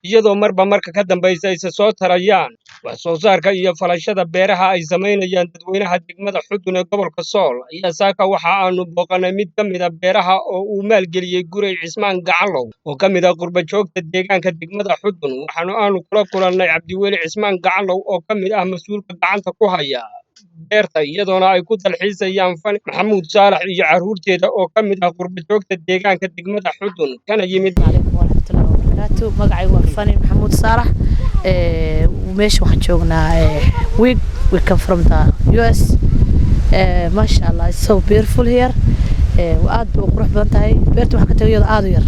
Iyadoo marba marka ka dambaysa ayse soo tarayaan wax soo saarka iyo falashada beeraha ay samaynayaan dadweynaha degmada Xudun ee gobolka Sool, ayaa saaka waxa aanu booqanay mid ka mid ah beeraha oo uu maalgeliyey Gurey Cismaan Gacanlow oo ka mid ah qurbajoogta deegaanka degmada Xudun. Waxaanu aanu kula kulannay Cabdiweli Cismaan Gacanlow oo ka mid ah mas-uulka gacanta ku haya beerta, iyadoona ay ku dalxiisayaan Fani Maxamuud Saalax iyo carruurteeda oo ka mid ah qurbajoogta deegaanka degmada Xudun kana yimid. Calaykum waraxmatullahi wabarakaatu. Magacaygu waa Fani Maxamuud Saalax. Meesha waxaan joognaa week we come from the US. Maasha Allah, it's so beautiful here. Aad bay u qurux badan tahay beerta. Waxaan ka tagay iyadoo aad u yar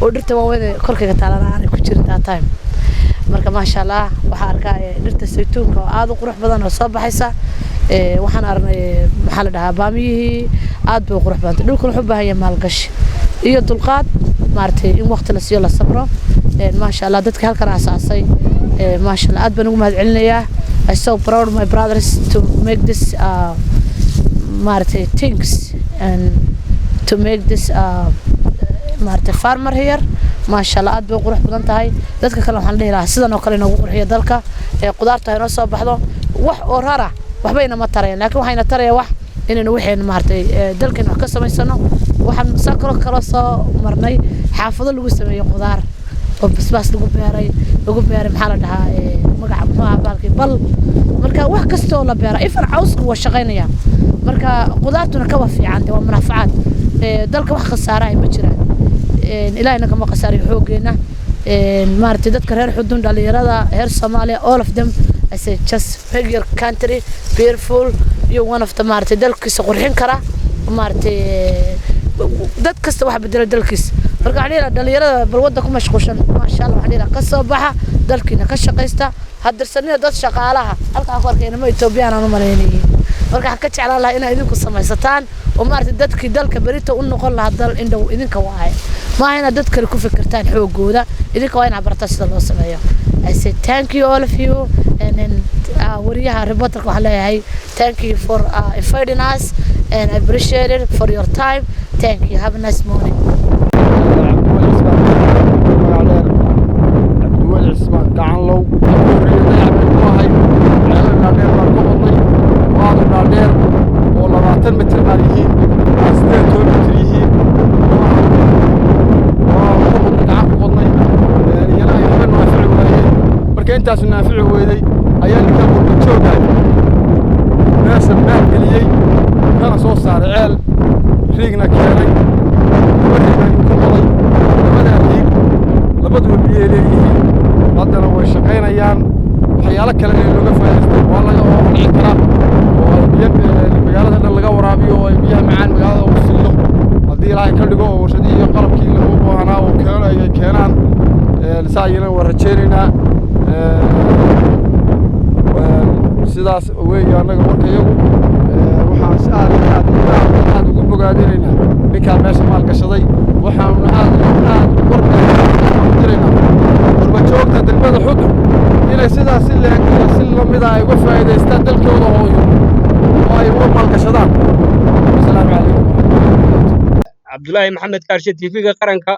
oo dhirta waaweyn ee korkayga taalana aanay ku jirin that time. Marka maasha Allah, waxaan arkaa dhirta saytuunka oo aad u qurux badan oo soo baxaysa. Waxaan aragnay, maxaa la dhahaa, baamiyihii. Aad bay u qurux badantay. Dhulkan wuxuu u baahan yahay maalgashi iyo dulqaad, maaragtay, in waqti la siiyo, la sabro. Maasha Allah, dadka halkan aasaasay, maasha Allah, aad baan ugu mahad celinayaa. I so proud of my brothers to make this maaragtay things and to make this maaragtay farmer here. Maasha Allah, aad bay u qurux badan tahay. Dadka kale waxaan dhihi lahaa sidan oo kale inoogu qurxiyo dalka ee qudaarta ha inoo soo baxdo. Wax oo rara waxba inama tarayaan, laakiin waxayna taraya wax inaynu waxaynu maaragtay dalkeena wax ka samaysano. Waxaan saa kaloo kala soo marnay xaafado lagu sameeyo qudaar oo basbaas lagu beeray, lagu beeray, maxaa la dhahaa, magaca muxuu ahaa bahalkii bal. Marka wax kasta oo la beera, ifan cawsku waa shaqaynaya. Marka qudaartuna kaba fiican waa munaafacaad. Dalka wax khasaara ay ma jiraan. Ilaahayna kama khasaariyo xooggeena. Maaragtay, dadka reer Xudun, dhalinyarada reer Soomaaliya, all of them, I say just make your country beautiful. You one of the maaragtay dalkiisa qurxin kara. Maaragtay, dad kasta waxa bedela dalkiisa. Marka waxaan dhihi lahaa dhalinyarada bal wadda ku mashquulshan, maasha Allah, waxaan dhihi lahaa ka soo baxa dalkiina, ka shaqaysta, hadirsanida dad shaqaalaha. Halkaan ku arkay inamo Etoobiyaan aan u malaynayay. Marka waxaan ka jeclaan lahaa inaad idinku samaysataan oo maaragtay dadkii dalka berito u noqon lahaa dal indhow idinka waaye. Maaha inaad dad kale ku fikirtaan xoogooda, idinka waa inaad barataan sida loo sameeyo. I say thank you, all of you, and then wariyaha reporterka waxaan leeyahay thank you for inviting us and I appreciate it for your time. Thank you. Have a nice morning. Cabdiweli Cismaan, magac dheer Cabdiweli Cismaan Gacanlow. Dayac bay ku ahay. Ceelal dhaadheer baan ka qodnay oo aad u dhaadheer oo 20 mitir qaar yihiin, qaar 18 mitir yihiin, oo ku qodnay, gacan ku qodnay. Iyana ay waxba naafici waayeen. Marka intaasu naafici weyday ayaa ninka qurba joogaay meesha maalgeliyey, kana soo saaray ceel, riigna keenay. Laba riig ayuu ka qoday. Labadaa riig labaduba biyay leeyihiin, haddana way shaqaynayaan. Waxyaalo kale ee looga faa'iidaysto waa laga oo dhici karaa oo ay biyo magaalada dhan laga waraabiyo oo ay biyaha macaan magaalada ugu sillo, haddii Ilaahay ka dhigo oo warshadihii iyo qalabkii lagu baahnaa oo keeno ay keenaan. Saa ayana waa rajaynaynaa. Sidaas weeye annaga warka iyagu. Waxaan si aad iyo aad iyo aad iyo aad ugu bogaadinaynaa ninkaa meesha maalgashaday. Waxaanu aad iyo aad warka u diraynaa qurbajoogta degmada Xudun inay sidaas si leeg iyo si lamida ay uga faa'iidaystaan dalkooda hooyo oo ay uga maalgashadaan. Wasalaamu calaykum waraxmatullahi wabarakaatu. Cabdulaahi Maxamed Kaarshe, TV-ga Qaranka.